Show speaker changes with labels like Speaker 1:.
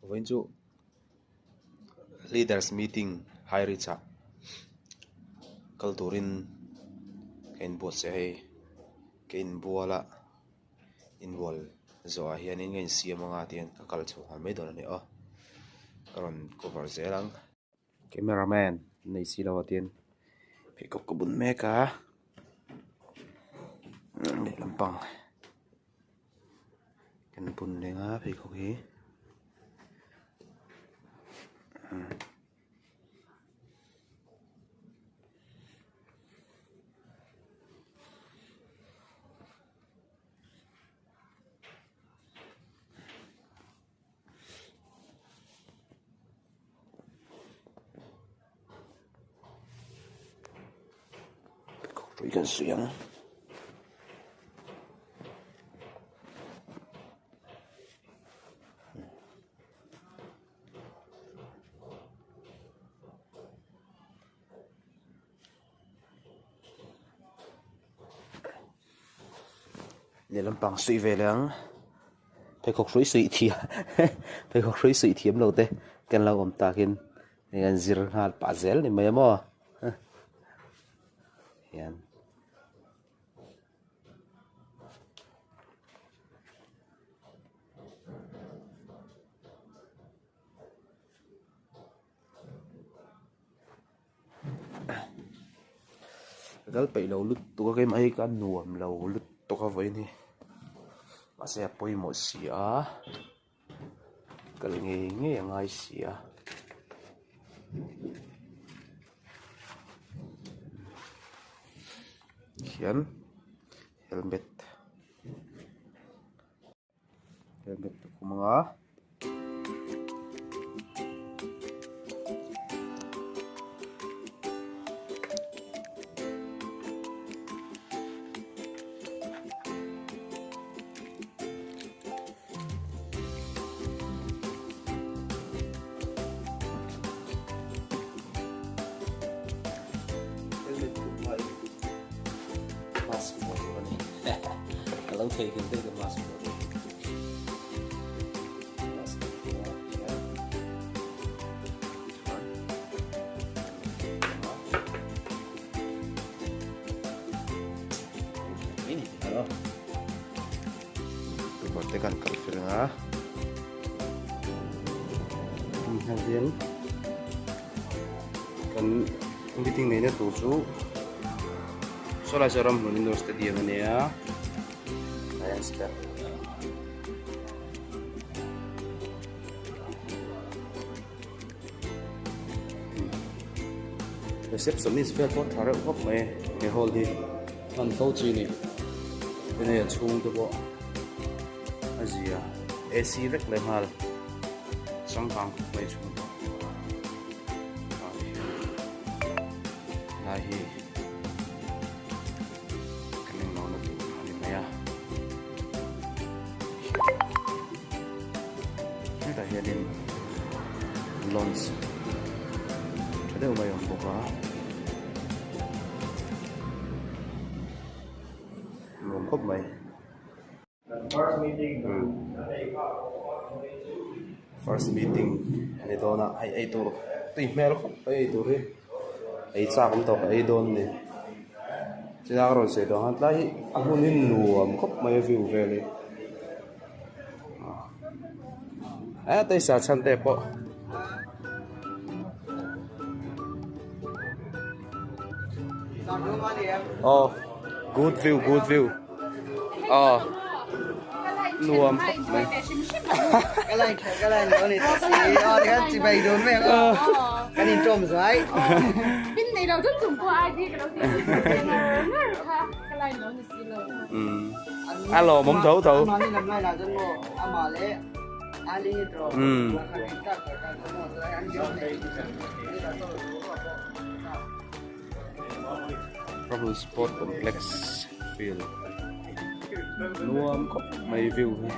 Speaker 1: Vawiin chu leaders meeting high reach ah kal turin ka inbuatsaih a hei ka inbual a inbual zawh ah hianin ka insiam anga tihian ka kal chho nghal mai dawn a ni aw ka rawn cover zel ang. Camera man nei si lo a tin pheikhawk ka bun mek a lehlam pang kan bun reng a pheikhawk hi. Hrui kan suih ang. Lehlam pang suih ve leh ang. Pheikhawk hrui suih thiam pheikhawk hrui suih thiam lo te kan lo awm takin hei an zir nghal pah zel ni mai a maw hian. Ka kal peih lo lutuk a keimah hi ka nuam lo lutuk a vawiin hi mahse a pawimawh si a kal ngei ngei a ngai si a. Hian helmet helmet ka khum ang a. Helmet khum hmain mask vuah tur a ni ka lo theihnghilh daih ka mask vuah tur mask ka vuah a hian tichuan tukverh te kan kalh fel ang a hian kan meeting neihna tur chu sawlai saw ramhlun indoor stadium a nia science lab receptionist vel pawh tha reuh khawp mai he hall hi hman fo chi a ni tin hei a chhung te pawh a zia ac vek leh nghal changkang khawp mai chhung pawh lai hi kan englo na tur a ni mai a hetah hianin launch tha deuh mai a awm bawk a nuam khawp mai. First meeting a ni dawn a hei ei tur tui hmel khawp mai ei tur hi ei chak awm tawh ka ei dawn a ni chilai a rawn sawi dawn khan tlai hi a hmun hi nuam khawp mai a view vel hi a tei sa chhan te pawh. Aw good view good view aw nuam khawp mai a lawmawm tho tho. Umm. Ramhlun Sport Complex field nuam khawp mai view hi.